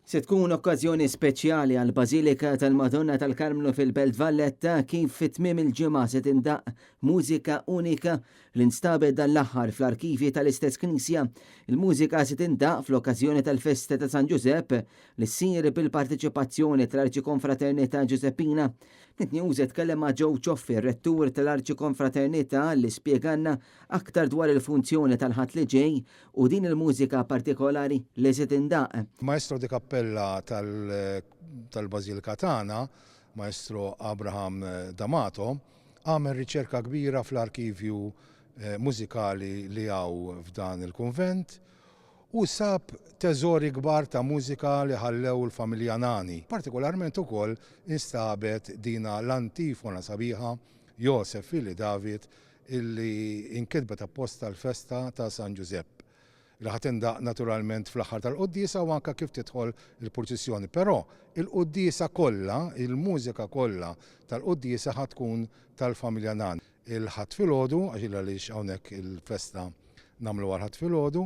Se tkun okkażjoni speċjali għall-Bażilika tal-Madonna tal-Karmnu fil-Belt Valletta kif fi tmiem il-ġimgħa se tindaqq mużika unika li nstabet dan l-aħħar fl-arkivji tal-istess knisja. Il-mużika se tindaqq fl-okkażjoni tal-festa ta' San Ġużepp li ssir bil-parteċipazzjoni tal-Arċikonfraternità Ġużeppina. Net News tkellem ma' Joe Cioffi, rettur tal-Arċikonfraternità li spjegalna aktar dwar il-funzjoni tal-Ħadd li ġej u din il-mużika partikolari li se tindaqq. Maestro di Cappella tal-Bażilika tagħna, Maestro Abraham D'Amato, għamel riċerka kbira fl-arkivju mużikali li hawn f'dan il-kunvent u sab teżori kbar ta' mużika li ħallew il-familja Nani. Partikolarment ukoll instabet dina l-antifona sabiħa Josef fili David illi inkitbet apposta għall-festa ta' San Ġużepp li ħa tindaqq naturalment fl-aħħar tal-quddiesa u anke kif tidħol il-purċissjoni. Però il-quddiesa kollha, il-mużika kollha tal-quddiesa ħa tkun tal-familja Nani. Il-Ħadd filgħodu, għax il-għaliex hawnhekk il-festa nagħmluha l-Ħadd filgħodu,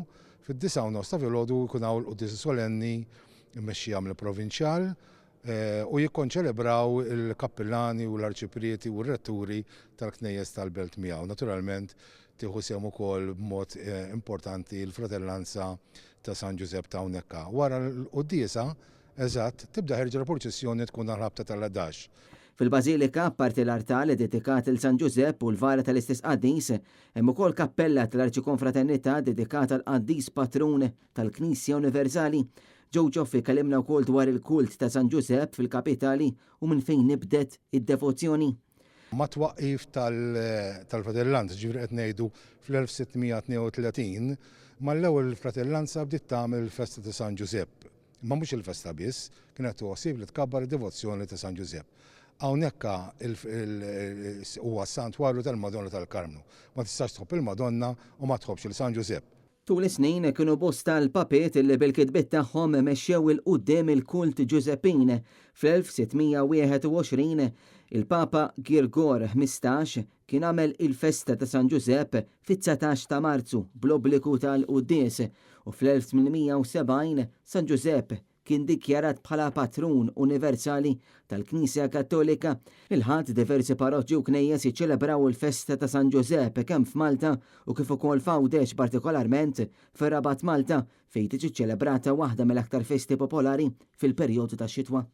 fid-disgħa u nofs ta' filgħodu jkun hawn il-quddiesa solenni mmexxija mill-Provinċjal u jikkonċelebraw il-kappillani u l-arċiprieti u r-retturi tal-knejjes tal-belt miegħu. Naturalment tieħu sehem ukoll b'mod importanti l-Fratellanza ta' San Ġużepp ta' hawnhekk. Wara l-quddiesa, eżatt, tibda ħerġa l-purċissjoni tkun għall-ħabta tal-ħdax. Fil-Bażilika, apparti l-artal iddedikat lil San Ġużepp u l-vara tal-istess qaddis, hemm ukoll kappella tal-Arċikonfraternità ddedikata għall-qaddis patrun tal-Knisja Universali. Joe Cioffi kellimna wkoll dwar il-kult ta' San Ġużepp fil-kapitali u minn fejn nibdet id-devozzjoni. Mat-twaqqif tal-Fratellanza, ġifieri qed ngħidu fl-1632, mal-ewwel il-Fratellanza bdiet tagħmel il-festa ta' San Ġużepp. Imma mhux il-festa biss, kienet tieħu ħsieb li tkabbar id-devozzjoni ta' San Ġużepp. Hawnhekk huwa s-santwarju tal-Madonna tal-Karmnu. Ma tistax tħobb il-Madonna u ma tħobbx lil San Ġużepp. Tul is-snin kienu bosta l-papiet li bil-kitbiet tagħhom mexxew 'il quddiem il-kult Ġużeppin. Fl-1621, il-Papa Girgor 15 kien għamel il-festa ta' San Ġużepp fit-19 ta' Marzu bl-obbligu tal-quddies u fl-1870 San Ġużepp kien dikjarat bħala patrun universali tal-Knisja Kattolika. Il-Ħadd diversi parroċċi u knejjes jiċċelebraw il-festa ta' San Ġużepp kemm f'Malta u kif ukoll f'Għawdex partikolarment fir-Rabat Malta fejn tiġi ċċelebrata waħda mill-aktar festi popolari fil-perjodu tax-xitwa.